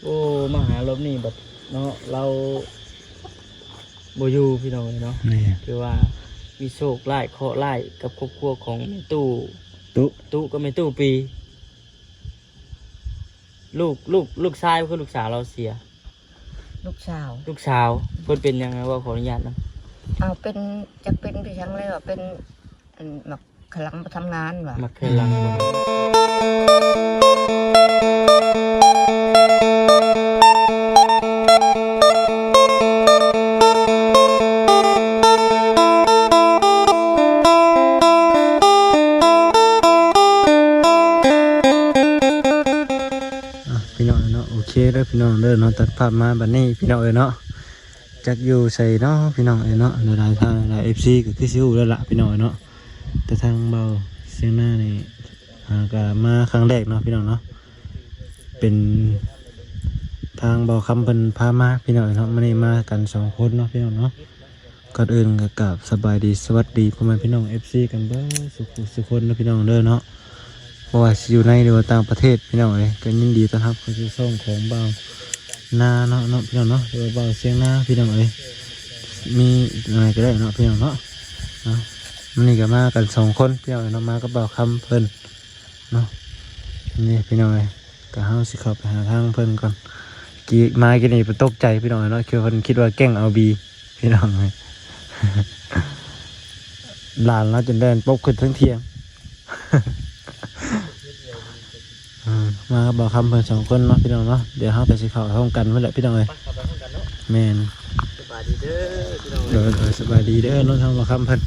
ໂອ້ ມາຫາລອບນີ້ບັດເນາະ ລາວບໍ່ຢູ່ພີ່ນ້ອງເອີຍເນາະ. ແມ່ນ ຄືວ່າມີໂຊກຮ້າຍເຄາະຮ້າຍກັບຄອບຄົວຂອງແມ່ຕູ້ ຕຸ ຕຸກັບແມ່ຕູ້ປີ. ລູກ ລູກ ລູກຊາຍຄືລູກສາວລາວເສຍ? ລູກສາວ ລູກສາວ. ເພິ່ນເປັນຫຍັງ ເວົ້າຂໍອະນຸຍາດນຳ. ເອົາ ເປັນ ຈັກເປັນໄປຫຍັງແລ້ວ ເປັນ ອັນ ໝາກຂະລັງບໍ່ທຳງານວ່າ ໝາກຂະລັງບໍ່. ອ່ະ ພີ່ນ້ອງເອີຍເນາະ ໂອເຄເດີພີ່ນ້ອງເດີເນາະ. ຕັດພາບມາບັດນີ້ພີ່ນ້ອງເອີຍເນາະ ຈັກຢູ່ໃສເນາະພີ່ນ້ອງເອີຍເນາະ. ຫຼາຍໆທ່ານ ຫຼາຍເອັຟຊີກໍຄືຊິຮູ້ແລ້ວລະພີ່ນ້ອງເອີຍເນາະ. ແຕ່ທາງບ່າວຊຽງນານີ້ ຫາກໍມາຄັ້ງແລກເນາະພີ່ນ້ອງເນາະ ເປັນທາງບ່າວຄຳເພິ່ນພາມາພີ່ນ້ອງເນາະ. ມື້ນີ້ມາກັນສອງຄົນເນາະພີ່ນ້ອງເນາະ. ກ່ອນອື່ນກໍກາບສະບາຍດີສະຫວັດດີພໍ່ແມ່ພີ່ນ້ອງເອັຟຊີກັນເບິດສູ່ຜູ້ສູ່ຄົນເນາະພີ່ນ້ອງເດີເນາະ. ບໍ່ວ່າຊິຢູ່ໃນ ຫຼືວ່າຕ່າງປະເທດພີ່ນ້ອງເອີຍ ກໍຍິນດີຕ້ອນຮັບເຂົ້າສູ່ຊ່ອງຂອງບ່າວນາເນາະ ເນາະພີ່ນ້ອງເນາະ ຫຼືວ່າບ່າວຊຽງນາພີ່ນ້ອງເອີຍ. ມີຫຍັງກໍໄດ້ເນາະພີ່ນ້ອງເນາະ. ເນາະ ມື້ນີ້ກໍມາກັນສອງຄົນພີ່ນ້ອງເນາະ ມາກັບບ່າວຄຳເພິ່ນ ເນາະ. ນີ້ພີ່ນ້ອງເອີຍ ກໍເຮົາຊິເຂົ້າໄປຫາທາງເພິ່ນກ່ອນ. ກີ້ມາກີ້ນີ້ເພິ່ນຕົກໃຈພີ່ນ້ອງເນາະ ຄືເພິ່ນຄິດວ່າແກ້ງເອົາບີພີ່ນ້ອງເອີຍ. ຫຼານລາວຈົນແລ່ນປົບຂຶ້ນເທິງຖຽງ. ເອີ ມາກັບບ່າວຄຳເພິ່ນສອງຄົນເນາະພີ່ນ້ອງເນາະ. ດຽວເຮົາກໍຊິເຂົ້າພ້ອມກັນພຸ້ນແຫຼະພີ່ນ້ອງເອີຍ. ໄປ ເຂົ້າໄປພ້ອມກັນເນາະ. ແມ່ນ. ສະບາຍດີເດີພີ່ນ້ອງເອີຍ. ໂດຍ ໂດຍ ສະບາຍດີເດີເນາະ ທາງບ່າວຄຳເພິ່ນ.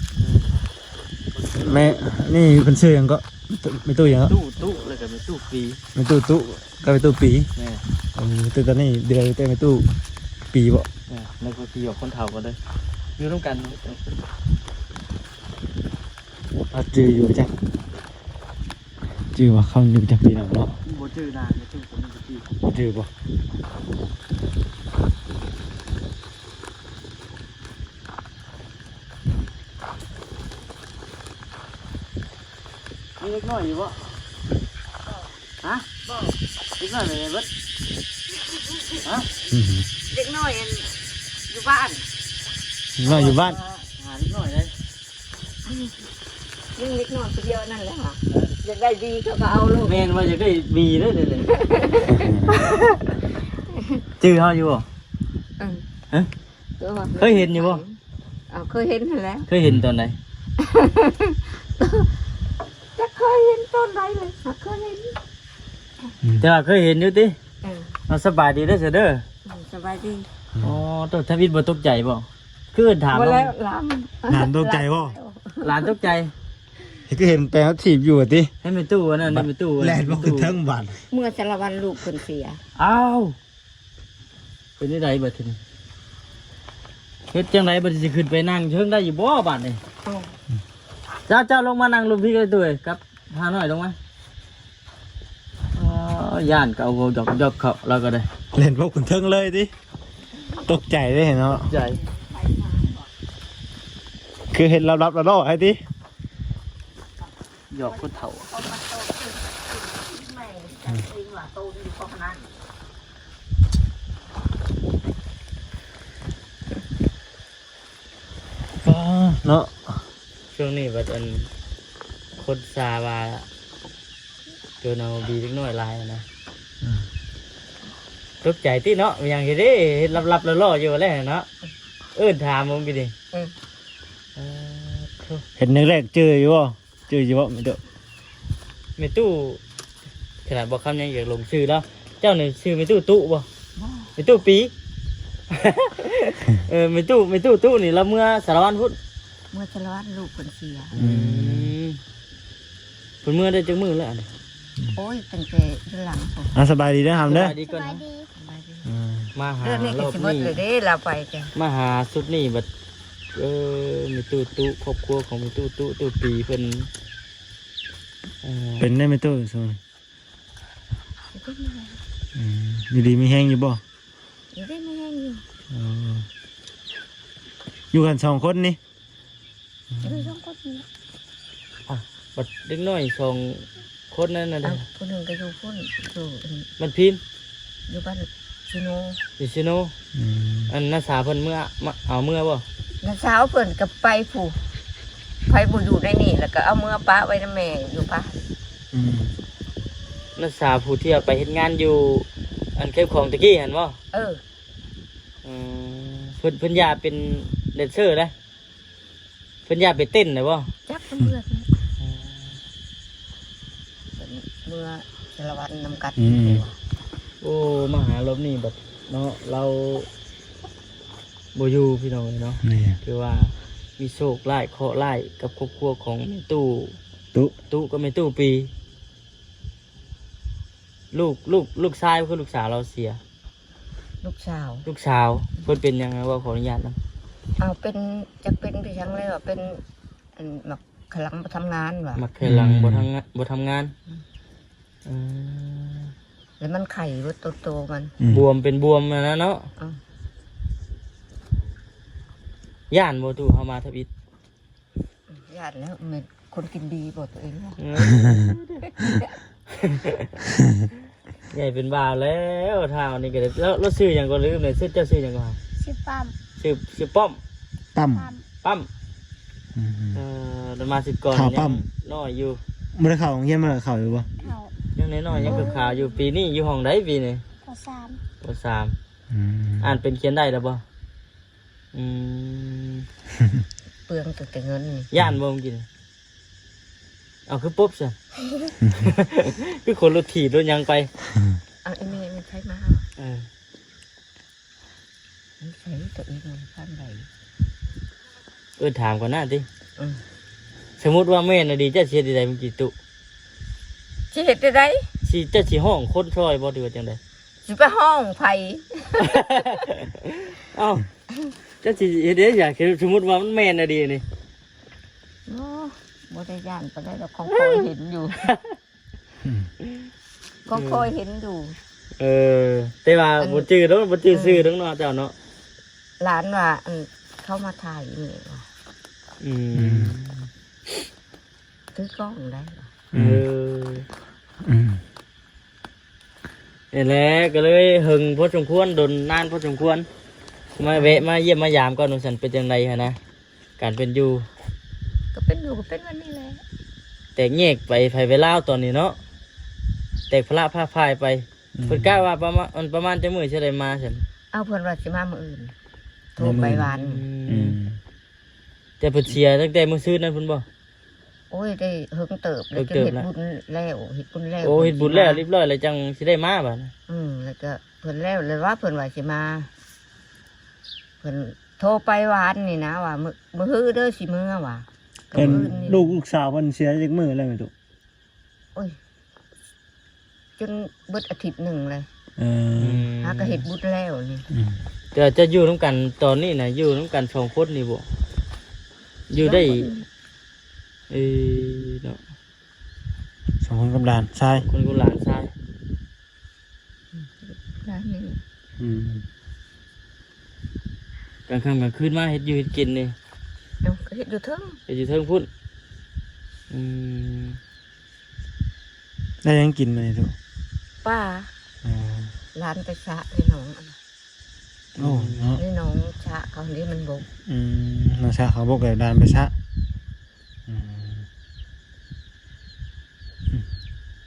ແມ່ ນີ້ເພິ່ນຊື່ຫຍັງເກາະ? ແມ່ຕູ້ຫຍັງເກາະ? ຕູ້ ຕູ້ ແລ້ວກໍແມ່ຕູ້ປີ. ແມ່ຕູ້ຕຸ ກັບແມ່ຕູ້ປີ. ແມ່ນ. ເອີ ແຕ່ຕອນນີ້ເດືອແຕ່ແມ່ຕູ້ປີບໍ? ແມ່ນ. ແລ້ວກໍຂີ່ອອກຄົນເຖົ້າກໍໄດ້ ຢູ່ນຳກັນ. ອາ ຈື່ຢູ່ຈັກ ຈື່ວ່າເຂົາຢູ່ຈັກປີແລ້ວເນາະ. ບໍ່ຈື່ນາ ແມ່ຕູ້ຕົວນີ້ບໍ່ຈື່. ບໍ່ຈື່ບໍ? ມີເດັກນ້ອຍຢູ່ບໍ່? ຮະ? ບໍ່. ເດັກນ້ອຍໄປໃສເບິດ? ຮະ? ເດັກນ້ອຍອັນ ຢູ່ບ້ານ. ເດັກນ້ອຍຢູ່ບ້ານ. ຫາເດັກນ້ອຍໄດ້. ຍັງເດັກນ້ອຍຜູ້ດຽວນັ້ນແຫຼະ. ຢາກໄດ້ບີເຂົາກໍເອົາໂລດ. ແມ່ນວ່າຢາກໄດ້ບີເດີ. ຈື່ເຮົາຢູ່ບໍ່? ເອີ. ຮະ? ເຄີຍເຫັນຢູ່ບໍ່? ເອົາ ເຄີຍເຫັນຫັ້ນແຫຼະ. ເຄີຍເຫັນຕອນໃດ? ຈັກເຄີຍເຫັນຕອນໃດເລີຍ ຫາກເຄີຍເຫັນ. ອືມ ແຕ່ວ່າເຄີຍເຫັນຢູ່ຕິ? ເອີ. ເອົາ ສະບາຍດີເດີ ເຊີເດີ. ອືມ ສະບາຍດີ. ອໍ ໂຕທຳອິດບໍ່ຕົກໃຈບໍ່? ຄືເອີ້ນຖາມ. ບໍ່ແລ້ວ ຫຼານ ຫຼານຕົກໃຈບໍ່? ຫຼານຕົກໃຈ. ຄືເຫັນແປງເຮົາຖີບຢູ່ຕິ? ໃຫ້ແມ່ຕູ້ອັນນັ້ນ ໃຫ້ແມ່ຕູ້ ແລ່ນບໍ່ຂຶ້ນເທິງບາດ. ເມື່ອສາລະວັນລູກເພິ່ນເສຍ. ອ້າວ ເປັນຈັ່ງໃດບັດທີນີ້? ເຮັດຈັ່ງໃດບັດຊິຂຶ້ນໄປນັ່ງເທິງໄດ້ຢູ່ບໍ່ບາດນີ້? ເຈົ້າ ເຈົ້າລົງມານັ່ງລຸ່ມພີ້ກໍໄດ້ ຕູ້ເອີຍ ກັບຫ້ານ້ອຍລົງມາ. ອໍ ຢ້ານກໍເອົາຫົວຢອກໆເຂົາ ລາວກໍໄດ້ ເຫຼັ້ນພວກຂຶ້ນເທິງເລີຍຕິ? ຕົກໃຈເດ້ເນາະ ໃຈ ຄືເຮັດລັບໆຫຼໍ່ໆໃຫ້ຕິ? ຢອກຜູ້ເຖົ້າ. ອໍ ເນາະ ຊ່ວງນີ້ບັດອັນຄົນຊາວ່າໂຈນເອົາບີເດັກນ້ອຍຫຼາຍນະ. ອືມ ຕົກໃຈຕິເນາະ ມີຫຍັງເຮັດເດ້ ເຮັດລັບໆຫຼໍ່ໆຢູ່ແຫຼະເນາະ. ເອີ້ນຖາມເບິ່ງຢູ່ນີ້. ເອີ ເອີ ເຫັນແລກໆຈື່ຢູ່ບໍ່? ຈື່ຢູ່ບໍ່ແມ່ຕູ້? ແມ່ຕູ້ ຂະໜາດບໍ່ຄຳຍັງຢາກຫຼົງຊື່ລາວ. ເຈົ້ານີ້ຊື່ແມ່ຕູ້ຕຸບໍ່? ບໍ່. ແມ່ຕູ້ປີ? ເອີ ແມ່ຕູ້ ແມ່ຕູ້ຕຸນີ້ລາວເມືອສາລະວັນພຸ້ນ. ເມືອສາລະວັນ ລູກເພິ່ນເສຍ. ອືມ ເພິ່ນເມືອໄດ້ຈັກມື້ແລ້ວອັນນີ້? ໂອ້ຍ ຕັ້ງແຕ່ເດືອນຫຼັງພຸ້ນ. ອ່າ ສະບາຍດີເດີຫຳເດີ. ສະບາຍດີກ່ອນນະ. ສະບາຍດີ. ອ່າ ມາຫາ ເດືອນນີ້ກໍຊິໝົດແລ້ວເດ້ ລາວໄປກະ ມາຫາຊຸດນີ້ບັດ ເອີ ແມ່ຕູ້ຕຸ ຄອບຄົວຂອງແມ່ຕູ້ຕຸ ຕູ້ປີເພິ່ນ ເອີ ເປັນໄດ້ແມ່ຕູ້ຊຸດນີ້? ອືມ ຢູ່ດີມີແຮງຢູ່ບໍ່? ຢູ່ດີມີແຮງຢູ່. ເອີ ຢູ່ກັນສອງຄົນນີ້? ຢູ່ສອງຄົນນີ້. ອ່ະ ບັດເດັກນ້ອຍສອງຄົນນັ້ນນະເດ? ເອົ້າ ຜູ້ໜຶ່ງກໍຢູ່ພຸ້ນ ຢູ່ ບ້ານພີນ ຢູ່ບ້ານ ຢູ່ເຊໂນ. ອືມ ອັນນ້າສາວເພິ່ນເມືອ ມາເອົາເມືອບໍ່? ນ້າສາວເພິ່ນກໍໄປພຸ້ນ ໃຜບໍ່ຢູ່ໃນນີ້ ແລ້ວກໍເອົາເມືອປະໄວ້ນຳແມ່ຢູ່ບ້ານ. ອືມ ນ້າສາວຜູ້ທີ່ວ່າໄປເຮັດງານຢູ່ ອັນເຂດຂອງຕະກີ້ຫັ້ນບໍ່? ເອີ ອືມ ເພິ່ນ ເພິ່ນຢາກເປັນແດນເຊີໄດ໋. ເພິ່ນຢາກໄປເຕັ້ນນະບໍ່? ຈັກເພິ່ນເມືອ ເພິ່ນເມືອສາລະວັນນຳກັນ. ອືມ ໂອ້ ມາຫາລອບນີ້ບັດເນາະ ລາວບໍ່ຢູ່ພີ່ນ້ອງເອີຍເນາະ. ແມ່ນ ຖືວ່າມີໂຊກຮ້າຍເຄາະຮ້າຍກັບຄອບຄົວຂອງແມ່ຕູ້ ຕຸ ຕຸກັບແມ່ຕູ້ປີ. ລູກ ລູກ ລູກຊາຍ ຄືລູກສາວລາວເສຍ? ລູກສາວ ລູກສາວ. ເພິ່ນເປັນຫຍັງ ເວົ້າຂໍອະນຸຍາດນຳ. ເອົາ ເປັນ ຈັກເປັນໄປຫຍັງແລ້ວ ເປັນ ອັນ ໝາກໄຂ່ຫຼັງບໍ່ທຳງານວ່າ ໝາກໄຂ່ຫຼັງ ອືມ ບໍ່ທຳງານ ບໍ່ທຳງານ. ອືມ ອືມ ແລ້ວມັນໄຂ່ເບິດໂຕໆມັນ. ອືມ ບວມ ເປັນບວມຫັ້ນນະເນາະ. ອືມ ຢ້ານບໍ່ຕູ້ ເຮົາມາທຳອິດ? ຢ້ານແລ້ວ ແມ່ນຄົນກິນດີບໍ່ຕົວເອງ. ເອີ ໃຫຍ່ເປັນບ່າວແລ້ວ ທ້າວນີ້ກໍໄດ້. ແລ້ວ ແລ້ວຊື່ຫຍັງກໍລືມເລີຍ. ຊື່ ເຈົ້າຊື່ຫຍັງກໍ? ຊື່ປ້ອມ ຊື່ ຊື່ປ້ອມ ປ້ອມ ປ້ອມ ປ້ອມ. ອືມ ເອີ ແລ້ວມາສິດກ່ອນ ທ້າວປ້ອມ ຍັງນ້ອຍຢູ່ ບໍ່ໄດ້ເຂົ້າໂຮງຮຽນ. ມາເຂົ້າຢູ່ບໍ່? ເຂົ້າ ຍັງນ້ອຍໆ ຍັງຂາວໆຢູ່. ປີນີ້ຢູ່ຫ້ອງໃດປີນີ້? ປໍສາມ ປໍສາມ. ອືມ ອ່ານເປັນຂຽນໄດ້ແລ້ວບໍ່? ອືມ ເປືອງຕັ້ງແຕ່ເງິນນີ້. ຢ້ານບໍ່ມື້ກີ້ນີ້? ເອົາ ຄືປົບຊັ້ນ ຄືຄົນລົດຖີບລົດຫຍັງໄປ. ເອົາ ໄອ້ແມ່ມັນໃຊ້ມາ. ເອີ ມັນໃຊ້ຕົວເອງມັນປານໃດ? ເອີ້ນຖາມກ່ອນໜ້າຕິ. ອືມ ສົມມຸດວ່າແມ່ນອີ່ຫຼີ ເຈົ້າຊິເຮັດຈັ່ງໃດມື້ກີ້ຕຸ? ຊິເຮັດຈັ່ງໃດ? ຊິ ເຈົ້າຊິຮ້ອງຄົນຊ່ອຍບໍ່ ຫຼືວ່າຈັ່ງໃດ? ຊິໄປຮ້ອງໃຜ? ເອົ້າ ເຈົ້າຊິເຮັດໄດ້ຫຍັງ ສົມມຸດວ່າມັນແມ່ນອີ່ຫຼີນີ້? ໂອ້ ບໍ່ໄດ້ຢ້ານປານໃດດອກ ຂອງຂ້ອຍເຫັນຢູ່ ຂອງຂ້ອຍເຫັນຢູ່. ເອີ ແຕ່ວ່າ ອັນ ບໍ່ຈື່ດອກ ບໍ່ຈື່ຊື່ຊື່ດອກເນາະ ເຈົ້າເນາະ. ຫຼານວ່າ ອັນ ເຂົາມາຖ່າຍອີ່ແມ່ວ່າ. ອືມ ອືມ ຖືກ້ອງໄດ້. ເອີ ອືມ ນີ້ແຫຼະ ກໍເລີຍເຫິງພໍສົມຄວນ ດົນນານພໍສົມຄວນ ມາແວະມາຢ້ຽມມາຢາມກ່ອນວ່າຊັ້ນ. ເປັນຈັ່ງໃດຫັ້ນນະ ການເປັນຢູ່? ກໍເປັນຢູ່ ກໍເປັນແບບນີ້ແຫຼະ ແຕກແຍກໄປ ໃຜໄປລາວຕອນນີ້ເນາະ ແຕກພະລະພາກພາຍໄປ. ອືມ ເພິ່ນກະວ່າປະມານ ອັນ ປະມານຈັກມື້ຊິໄດ້ມາຊັ້ນ? ເອົາ ເພິ່ນວ່າຊິມາມື້ອື່ນ ໂທໄປວານ. ອືມ ອືມ ແຕ່ເພິ່ນເສຍຕັ້ງແຕ່ມື້ຊືນນັ້ນພຸ້ນບໍ່? ໂອ້ຍ ໄດ້ເຫິງເຕີບແລ້ວ ເຮັດບຸນແລ້ວ ເຮັດບຸນແລ້ວ. ໂອ້ ເຮັດບຸນແລ້ວຮຽບຮ້ອຍແລ້ວ ຈັ່ງຊິໄດ້ມາບາດນີ້. ອືມ ແລ້ວກໍເພິ່ນແລ້ວ ແລ້ວວ່າເພິ່ນວ່າຊິມາ ເພິ່ນໂທໄປວານນີ້ນະ ວ່າ ມື້ ມື້ຮືເດີ ຊິເມືອວ່າ. ເພິ່ນ ກໍມື້ອື່ນນີ້ ລູກ ລູກສາວເພິ່ນເສຍຈັກມື້ແລ້ວແມ່ຕຸ? ໂອ້ຍ ຈົນເບິດອາທິດໜຶ່ງເລີຍ. ເອີ ອືມ ຫາກໍເຮັດບຸນແລ້ວນີ້. ອືມ ແຕ່ວ່າເຈົ້າຢູ່ນຳກັນຕອນນີ້ນະ ຢູ່ນຳກັນສອງຄົນນີ້ບໍ່? ຢູ່ໄດ້ ສອງຄົນ ເອີ ເນາະ ສອງຄົນກັບຫຼານຊາຍ ຄົນກັບຫຼານຊາຍ. ອືມ ຫຼານນີ້. ອືມ ກາງຄ່ຳກາງຄືນມາເຮັດຢູ່ເຮັດກິນນີ້? ເອົ້າ ກໍເຮັດຢູ່ເທິງ ເຮັດຢູ່ເທິງພຸ້ນ. ອືມ ໄດ້ຫຍັງກິນມື້ນີ້? ປາ. ອໍ ຫຼານໄປຊະໃນໜອງ. ໂອ້ ເນາະ ໃນໜອງຊະເຂົານີ້ມັນບົກ. ອືມ ໜອງຊະເຂົາບົກ ແລ້ວຫຼານໄປຊະ. ອືມ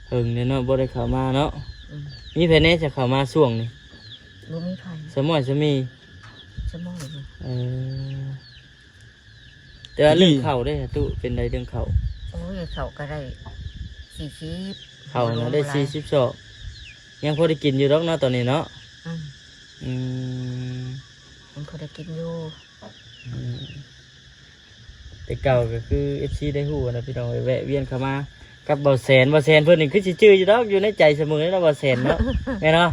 ເຫິງແລ້ວເນາະ ບໍ່ໄດ້ເຂົ້າມາເນາະ. ອືມ ມີໃຜແດ່ຈະເຂົ້າມາຊ່ວງນີ້? ບໍ່ມີໃຜ. ສະໝ້ອຍສະມີ? ສະໝ້ອຍ. ເອີ ແຕ່ວ່າເລື່ອງເຂົ້າເດ້ ຕູ້ ເປັນໃດເລື່ອງເຂົ້າ? ໂອ້ຍ ເຂົ້າກໍໄດ້ສີ່ສິບ ເຂົ້ານະໄດ້ສີ່ສິບຊອກ ຍັງພໍໄດ້ກິນຢູ່ດອກເນາະຕອນນີ້ເນາະ. ອືມ ອືມ ຍັງພໍໄດ້ກິນຢູ່. ອືມ ແຕ່ເກົ່າກໍຄືເອັຟຊີໄດ້ຮູ້ນະພີ່ນ້ອງເອີຍ ແວະວຽນເຂົ້າມາກັບບ່າວແສນ. ບ່າວແສນເພິ່ນນີ້ຄືຊິຈື່ຢູ່ດອກ ຢູ່ໃນໃຈສະເໝີເນາະ ບ່າວແສນເນາະ ແມ່ນບໍ່?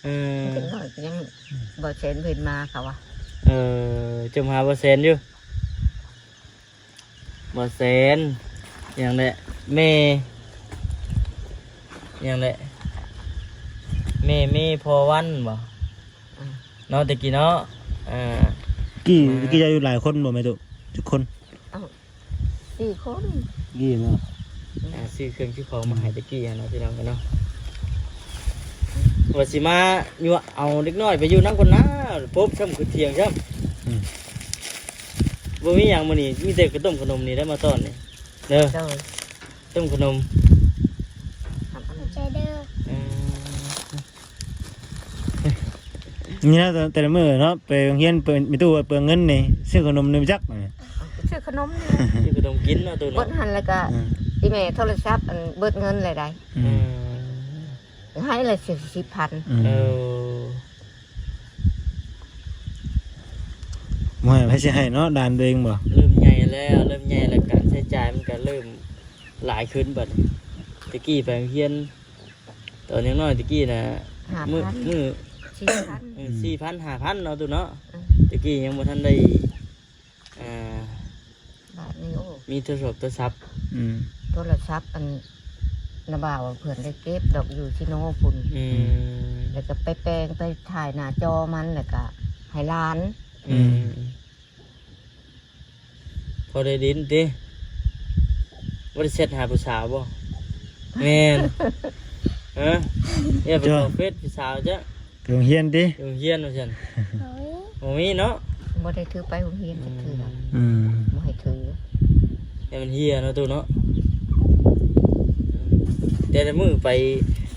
ເອີ ເດັກນ້ອຍກໍຍັງ ບ່າວແສນເພິ່ນມາເຂົາວ່າ. ເອີ ຈົມຫາບ່າວແສນຢູ່. ບ່າວແສນ ຫຍັງແຫຼະ ແມ່ ຫຍັງແຫຼະ ແມ່ເມ ພໍ່ວັນບໍ່? ອືມ ເນາະ ແຕ່ກີ້ເນາະ. ອ່າ ກີ້ ມາ ແຕ່ກີ້ເຈົ້າຢູ່ຫຼາຍຄົນບໍ່ແມ່ຕຸ? ຈັກຄົນ? ເອົ້າ ສີ່ຄົນ. ກີ້ເນາະ ອ່າ ຊື້ເຄື່ອງຊື້ຂອງມາໃຫ້ແຕ່ກີ້ຫັ້ນນະ ພີ່ນ້ອງເນາະ. ວ່າຊິມາຍົວະເອົາເດັກນ້ອຍໄປຢູ່ນຳກ່ອນນາ ປົບຊ້ຳຄືທ່ຽງຊ້ຳ. ອືມ ບໍ່ມີຫຍັງມື້ນີ້ ມີແຕ່ກະຕົ້ມຂະໜົມນີ້ແຫຼະມາຕ້ອນນີ້ເດີ. ໂດຍ ຕົ້ມຂະໜົມ. ຂອບໃຈເດີ. ເອີ ນີ້ນະ ແຕ່ລະມື້ເນາະ ໄປໂຮງຮຽນ ເປີ ແມ່ຕູ້ເປືອງເງິນນີ້ ຊື້ຂະໜົມນີ້ຈັກ ຊື້ຂະໜົມນີ້ ຊື້ຂະໜົມກິນເນາະ ຕູ້ເນາະ. ເບິດຫັ້ນແລ້ວກະ ອືມ ອີແມ່ໂທລະສັບ ອັນເບິດເງິນແລ້ວໃດ໋. ອືມ ເອີ ໃຫ້ລະສີ່ສິບພັນ. ອືມ ເອີ ບໍ່ໃຫ້ໃຜຊິໃຫ້ເນາະ ຫຼານຕົວເອງບໍ່? ເລີ່ມໃຫຍ່ແລ້ວ ເລີ່ມໃຫຍ່ແລ້ວ ການໃຊ້ຈ່າຍມັນກະເລີ່ມຫຼາຍຂຶ້ນບັດນີ້. ແຕ່ກີ້ໄປໂຮງຮຽນ ຕອນຍັງນ້ອຍແຕ່ກີ້ນະ ຫ້າພັນ ມື້ ມື້ ສີ່ພັນ ເອີ ອືມ ສີ່ພັນ ຫ້າພັນເນາະ ຕູ້ເນາະ. ອືມ ແຕ່ກີ້ຍັງບໍ່ທັນໄດ້ ອ່າ ບາດນີ້ ໂອ້ ມີໂທລະສັບ ໂທລະສັບ. ອືມ ໂທລະສັບ ອັນ ນ້າບ່າວເພິ່ນໄດ້ເກັບດອກຢູ່ຊິໂນພຸ້ນ. ອືມ ແລ້ວກໍໄປແປງ ໄປຖ່າຍໜ້າຈໍມັນ ແລ້ວກໍໃຫ້ຫຼານ. ອືມ ອືມ ພໍໄດ້ຫຼິ້ນຕິ? ບໍ່ໄດ້ແຊັດຫາຜູ້ສາວບໍ່? ແມ່ນ ຮະ? ເອີ ໄປຂໍເຟສຜູ້ສາວຈ້ະ. ໄປໂຮງຮຽນຕິ? ໄປໂຮງຮຽນວ່າຊັ້ນ. ໂອ້ຍ ບໍ່ມີເນາະ ບໍ່ໄດ້ຖືໄປໂຮງຮຽນຈັກເທື່ອ. ອືມ ອືມ ບໍ່ໃຫ້ຖື ແຕ່ມັນເຫຍເນາະ ຕູ້ເນາະ. ແຕ່ລະມື້ໄປ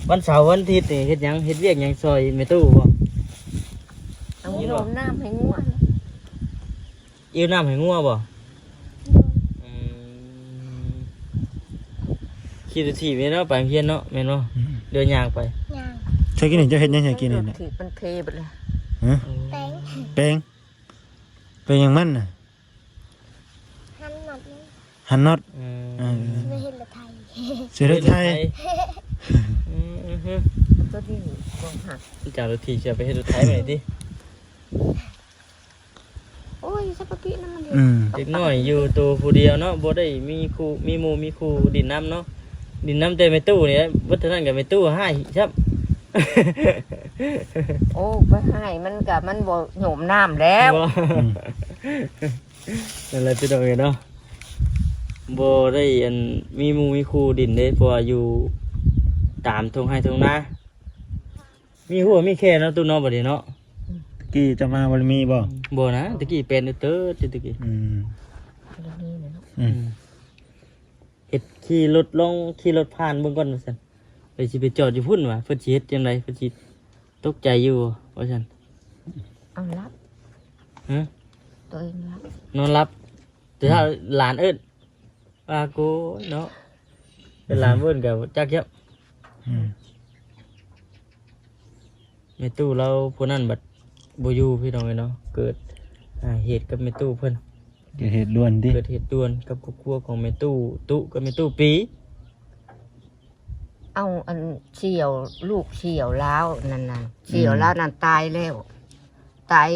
ວັນເສົາວັນອາທິດນີ້ເຮັດຫຍັງ? ເຮັດວຽກຫຍັງຊ່ອຍແມ່ຕູ້ບໍ່? ເອົາ ເອົານ້ຳໃຫ້ງົວ. ອີ້ວນ້ຳໃຫ້ງົວບໍ່? ໂດຍ ອືມ ຂີ່ລົດຖີບນີ້ເນາະ ໄປໂຮງຮຽນເນາະ ແມ່ນບໍ່? ອືມ ເດີນຍ່າງໄປ ຍ່າງ. ເຈົ້າກິນນີ້ ເຈົ້າເຮັດຫຍັງໃຫ້ກິນນີ້ນະ? ລົດຖີບມັນເພເບິດແລ້ວ. ຮະ? ແປ້ງ ແປ້ງ ແປ້ງຫຍັງມັນນະ? ຫັນນັອດ ຫັນນັອດ. ເອີ ເອີ ຊິເຮັດລົດໄຖ ຊິເຮັດລົດໄຖ. ອືມ ໂຕນີ້ບໍ່ຮັກ ຈາກລົດຖີບຊິເອົາໄປເຮັດລົດໄຖໃໝ່ຕິ? ໂອ້ຍ ສະປະຕິນະມັນ. ອືມ ເດັກນ້ອຍຢູ່ໂຕຜູ້ດຽວເນາະ ບໍ່ໄດ້ມີຄູ່ ມີໝູ່ມີຄູ່ຫຼິ້ນນຳເນາະ ຫຼິ້ນນຳແຕ່ແມ່ຕູ້ນີ້ແຫຼະ. ເບິດເທົ່ານັ້ນກໍແມ່ຕູ້ຮ້າຍຊ້ຳ. ໂອ້ ໄປຮ້າຍມັນກໍ ມັນບໍ່ໂຍມນ້ຳແລ້ວ. ບໍ່ ອືມ ນັ້ນແຫຼະພີ່ນ້ອງເອີຍເນາະ ບໍ່ໄດ້ອັນ ມີໝູ່ມີຄູ່ຫຼິ້ນເດ້ ເພາະວ່າຢູ່ຕາມທົ່ງໄຮ່ທົ່ງນາ ມີຮົ້ວມີແຄເນາະ ຕູ້ເນາະ ບັດນີ້ເນາະ. ອືມ ຕະກີ້ເຈົ້າມາບໍ່ໄດ້ມີບໍ່? ບໍ່ນະ ຕະກີ້ແປນເຕີດໆ ຕະກີ້. ອືມ ບໍ່ໄດ້ມີເນາະ. ອືມ ອືມ ເຮັດ ຂີ່ລົດລອງ ຂີ່ລົດຜ່ານເບິ່ງກ່ອນວ່າຊັ້ນ ໄປ ຊິໄປຈອດຢູ່ພຸ້ນວ່າ ເພິ່ນຊິເຮັດຈັ່ງໃດ ເພິ່ນຊິຕົກໃຈຢູ່ບໍ່ວ່າຊັ້ນ. ເອົາ ຫຼັບ. ຮະ? ໂຕເອງຫຼັບ ນອນຫຼັບ. ແຕ່ຖ້າ ອືມ ຫຼານເອີ້ນ ວ່າໂກຍເນາະ ເປັນຫຼານເອີ້ນກໍຈັກເຈົ້າ. ອືມ ແມ່ຕູ້ລາວຜູ້ນັ້ນບັດບໍ່ຢູ່ ພີ່ນ້ອງເອີຍເນາະ ເກີດ ອ່າ ເຫດກັບແມ່ຕູ້ເພິ່ນ. ເກີດເຫດດ່ວນຕິ? ເກີດເຫດດ່ວນກັບຄອບຄົວຂອງແມ່ຕູ້ ຕູ້ກັບແມ່ຕູ້ປີ. ເອົາ ອັນສ່ຽວ ລູກສ່ຽວລາວນັ້ນນະ ສ່ຽວ ອືມ ລາວນັ້ນຕາຍແລ້ວ ຕາຍ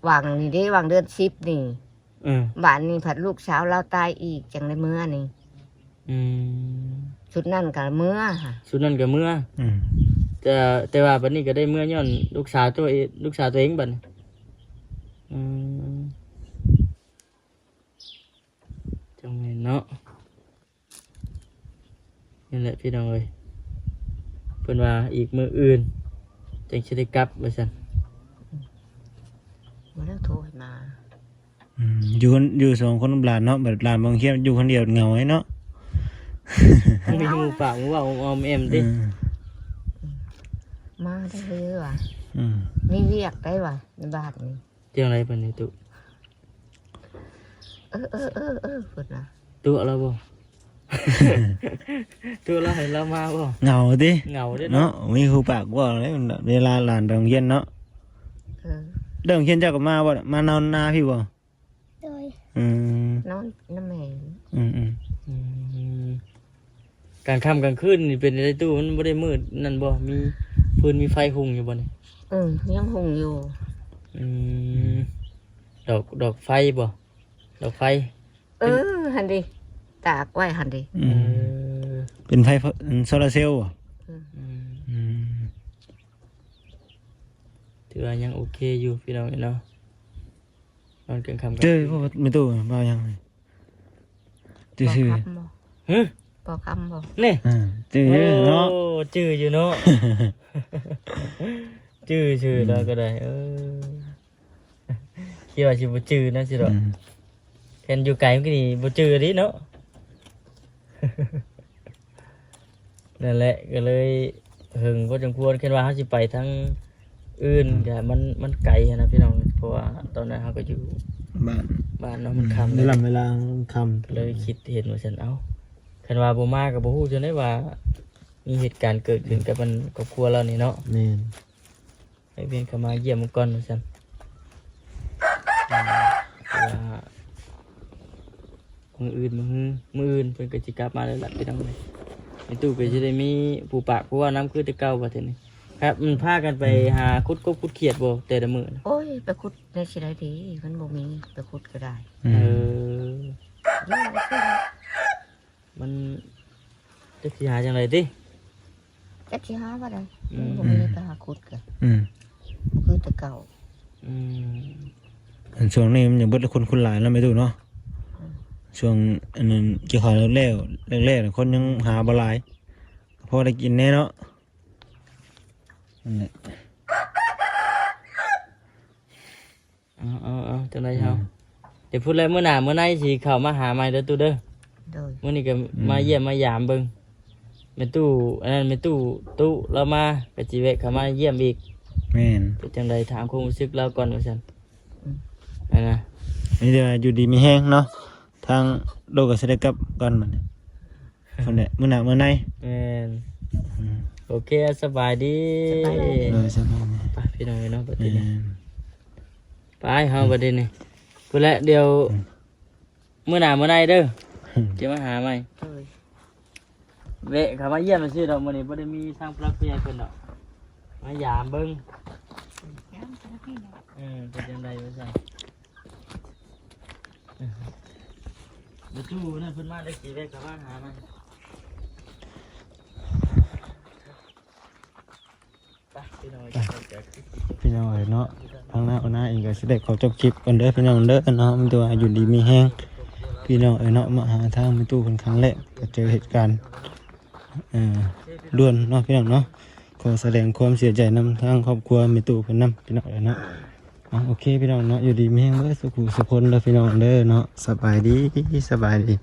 ຫວ່າງນີ້ເດ້ ຫວ່າງເດືອນສິບນີ້. ເອີ ບາດນີ້ພັດລູກສາວລາວຕາຍອີກ ຈັ່ງໄດ້ເມືອນີ້. ອືມ ຊຸດນັ້ນກໍເມືອ ຊຸດນັ້ນກໍເມືອ. ອືມ ແຕ່ ແຕ່ວ່າບັດນີ້ກໍໄດ້ເມືອຍ້ອນລູກສາວໂຕເອງ ລູກສາວໂຕເອງບັດນີ້. ອືມ ຈັ່ງແມ່ນເນາະ. ນັ້ນແຫຼະພີ່ນ້ອງເອີຍ ເພິ່ນວ່າອີກມື້ອື່ນຈັ່ງຊິໄດ້ກັບວ່າຊັ້ນ. ບໍ່ໄດ້ໂທໃຫ້ມາ. ອືມ ຢູ່ ຢູ່ສອງຄົນກັບຫຼານເນາະ ບັດຫຼານບໍ່ຮຽນຢູ່ຄົນດຽວເຫງົາເນາະ. ມີໝູ່ປາກໝູ່ເວົ້າອ້ອມແອ້ມຕິ. ເອີ ມາໄດ້ເລີຍວ່າ. ອືມ ມີວຽກໄດ້ວ່າໃນບ້ານນີ້. ຈັ່ງໃດປານນີ້ຕຸ? ເອີ ເອີ ເອີ ເອີ ພຸ້ນນະ. ຕົວະລາວບໍ່? ຕົວະລາວໃຫ້ລາວມາບໍ່? ເຫງົາຕິ? ເຫງົາເດ້ເນາະ ເນາະ ມີຫູປາກເວົ້າເດ້ ເວລາຫຼານໄປໂຮງຮຽນເນາະ. ເອີ ໄປໂຮງຮຽນເຈົ້າກໍມາບໍ່? ມານອນນາພີ້ບໍ່? ໂດຍ. ອືມ ນອນນຳແມ່. ອືມໆ ອືມ ກາງຄ່ຳກາງຄືນນີ້ເປັນຈັ່ງໃດຕູ້? ມັນບໍ່ໄດ້ມືດນັ້ນບໍ່? ມີຟືນມີໄຟຮຸ່ງຢູ່ບໍ່ນີ້? ເອີ ຍັງຮຸ່ງຢູ່. ອືມ ດອກ ດອກໄຟບໍ່? ດອກໄຟ. ເອີ ຫັ້ນເດ ຕາກໄວ້ຫັ້ນເດ. ອືມ ເອີ ເປັນໄຟ ໂຊລາເຊວບໍ່? ອືມ ອືມ ອືມ ຖືວ່າຍັງໂອເຄຢູ່ພີ່ນ້ອງເອີຍເນາະ. ນອນກາງຄ່ຳກາງຄືນ. ເຈີບໍ່ແມ່ຕູ້ ເວົ້າຫຍັງ? ຊື່ໆ ບັງຄັບບໍ່? ຮະ? ບໍ່ຄຳບໍ່? ນີ້ ອ່າ ຈື່ຢູ່ເນາະ ໂອ້ ຈື່ຢູ່ເນາະ ຈື່ຊື່ ອືມ ແລ້ວກໍໄດ້ ເອີ ຄິດວ່າຊິບໍ່ຈື່ນະ ຊິດອກ ອືມ ແມ່ນຢູ່ໄກມັນກໍນີ້ບໍ່ຈື່ອີ່ຫຼີເນາະ ນັ້ນແຫຼະ ກໍເລີຍເຫິງພໍສົມຄວນ ຄັນວ່າເຮົາຊິໄປທາງ ອື່ນ ອືມ ກະມັນ ມັນໄກຫັ້ນນະພີ່ນ້ອງ ເພາະວ່າຕອນນັ້ນເຮົາກໍຢູ່ບ້ານ ບ້ານເນາະ ອືມ ມັນຄ່ຳ ເວລາ ເວລາມັນຄ່ຳ ກໍເລີຍຄິດເຫັນວ່າຊັ້ນ ເອົ້າ ຄັນວ່າບໍ່ມາກໍບໍ່ຮູ້ຈັ່ງໃດວ່າມີເຫດການເກີດຂຶ້ນກັບອັນຄອບຄົວລາວນີ້ເນາະ ແມ່ນ ໃຫ້ເພິ່ນເຂົ້າມາຢ້ຽມເບິ່ງກ່ອນວ່າຊັ້ນ ອືມ ເພາະວ່າ ມື້ອື່ນ ມື້ຮື ມື້ອື່ນເພິ່ນກໍຊິກັບມາແລ້ວລະ ພີ່ນ້ອງເອີຍ ແມ່ຕູ້ກໍຊິໄດ້ມີຜູ້ປາກຜູ້ເວົ້ານຳຄືແຕ່ເກົ່າບັດທີນີ້ ຄັບ ມັນພາກັນໄປ ອືມ ຫາຂຸດກົບຂຸດຂຽດບໍ່ແຕ່ລະມື້ນະ? ໂອ້ຍ ໄປຂຸດແນວຊິໄດ້ເດ ມັນບໍ່ມີ ໄປຂຸດກໍໄດ້ ອືມ ເອີ ຢູ່ຊື່ ມັນຈັກຊິຫາຈັ່ງໃດຕິ? ຈັກຊິຫາວ່າໃດ ອືມ ມັນບໍ່ມີ ອືມ ໄປຫາຂຸດກະ ອືມ ບໍ່ຄືແຕ່ເກົ່າ ອືມ ອັນຊ່ວງນີ້ມັນຍັງເບິດຄົນ ຄົນຫຼາຍເນາະແມ່ຕູ້ເນາະ ອືມ ຊ່ວງອັນນັ້ນກ່ຽວເຂົ້າແລ້ວ ແລ້ວໆ ຄົນຍັງ ອືມ ຫາບໍ່ຫຼາຍ ກໍພໍໄດ້ກິນແດ່ເນາະ ນັ້ນແຫຼະ. ເອົາ ເອົາ ເອົາ ຈັ່ງໃດເຮົາ ອືມ ດຽວພຸ້ນແຫຼະ ມື້ໜ້າມື້ໃນຊິເຂົ້າມາຫາໃໝ່ເດີຕູ້ເດີ ໂດຍ ມື້ນີ້ກໍ ອືມ ມາຢ້ຽມມາຢາມເບິ່ງ ແມ່ຕູ້ ອັນນັ້ນ ແມ່ຕູ້ຕຸລາວມາ ກໍຊິແວະເຂົ້າມາຢ້ຽມອີກ ແມ່ນ ເປັນຈັ່ງໃດຖາມຄວາມຮູ້ສຶກລາວກ່ອນວ່າຊັ້ນ ອືມ ຫັ້ນນະ ມີແຕ່ວ່າຢູ່ດີມີແຮງເນາະ ທາງໂດກໍຊິໄດ້ກັບກ່ອນບັດນີ້ ພຸ້ນແຫຼະ ມື້ໜ້າມື້ໃນ ແມ່ນ ອືມ ໂອເຄ ສະບາຍດີ ສະບາຍດີ ໂດຍ ສະບາຍດີ ໄປພີ່ນ້ອງເອີຍເນາະ ບັດນີ້ ແມ່ນ ໄປເຮົາບັດນີ້ ພຸ້ນແຫຼະ ດຽວ ອືມ ມື້ໜ້າມື້ໃນເດີ ອືມ ຈະມາຫາໃໝ່ ໂດຍ ແວະເຂົ້າມາຢ້ຽມຊື່ດອກ ມື້ນີ້ບໍ່ໄດ້ມີທາງຜູ້ຫຼັກຜູ້ໃຫຍ່ເພິ່ນດອກ ມາຢາມເບິ່ງ ຢາມເພິ່ນເນາະ ເອີ ເປັນຈັ່ງໃດວ່າຊັ້ນ ບໍ່ຮູ້ນະ ເພິ່ນມາໄດ້ຊິແວະເຂົ້າມາຫາໃໝ່. ໄປ ພີ່ນ້ອງເອີຍ ພີ່ນ້ອງເອີຍເນາະ ທາງນ້າຫົວໜ້າເອງກໍຊິໄດ້ຂໍຈົບຄລິບກ່ອນເດີພີ່ນ້ອງເດີເນາະ ມີແຕ່ວ່າຢູ່ດີມີແຮງ ພີ່ນ້ອງເອີຍເນາະ ມາຫາທາງແມ່ຕູ້ເພິ່ນຄັ້ງແລກ ກໍເຈີເຫດການ ເອີ ດ່ວນເນາະ ພີ່ນ້ອງເນາະ ຂໍສະແດງຄວາມເສຍໃຈນຳທາງຄອບຄົວແມ່ຕູ້ເພິ່ນນຳ ພີ່ນ້ອງເອີຍເນາະ ເອົາ ໂອເຄ ພີ່ນ້ອງເນາະ ຢູ່ດີມີແຮງເບິດສູ່ຜູ້ສູ່ຄົນເດີ ພີ່ນ້ອງເດີເນາະ ສະບາຍດີ ສະບາຍດີ.